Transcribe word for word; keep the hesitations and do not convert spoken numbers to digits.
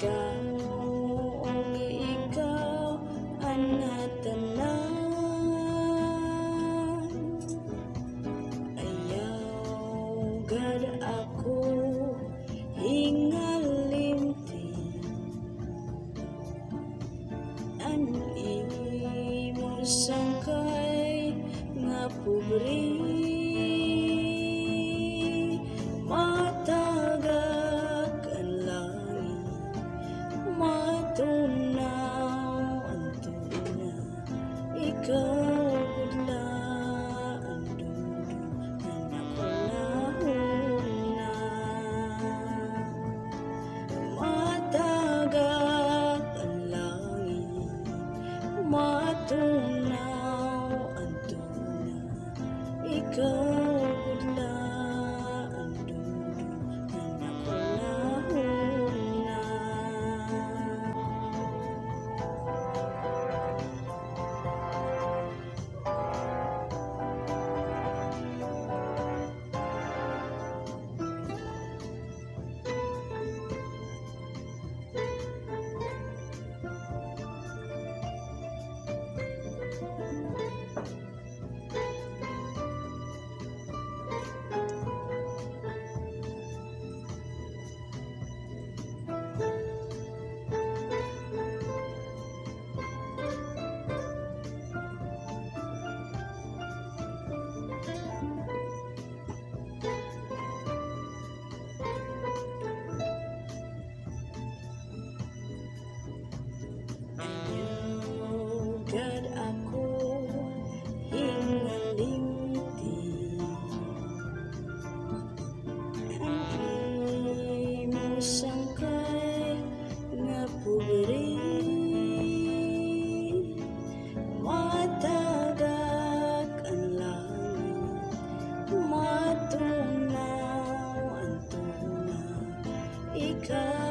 Ikaw, ikaw an ngatanan. Ayaw gad ako hingalimti. An imo sangkay nga pobre, matagak an langit, matunaw an tuna. Ikaw gud la an dumdum han akon nahuna. Matagak an langit, matunaw an tuna. Ikaw gud la an dumdum han akon nahuna. Ayaw gad ako hingalimti. An imo sangkay nga pobre, matagak an langit, matunaw an tuna. Ikaw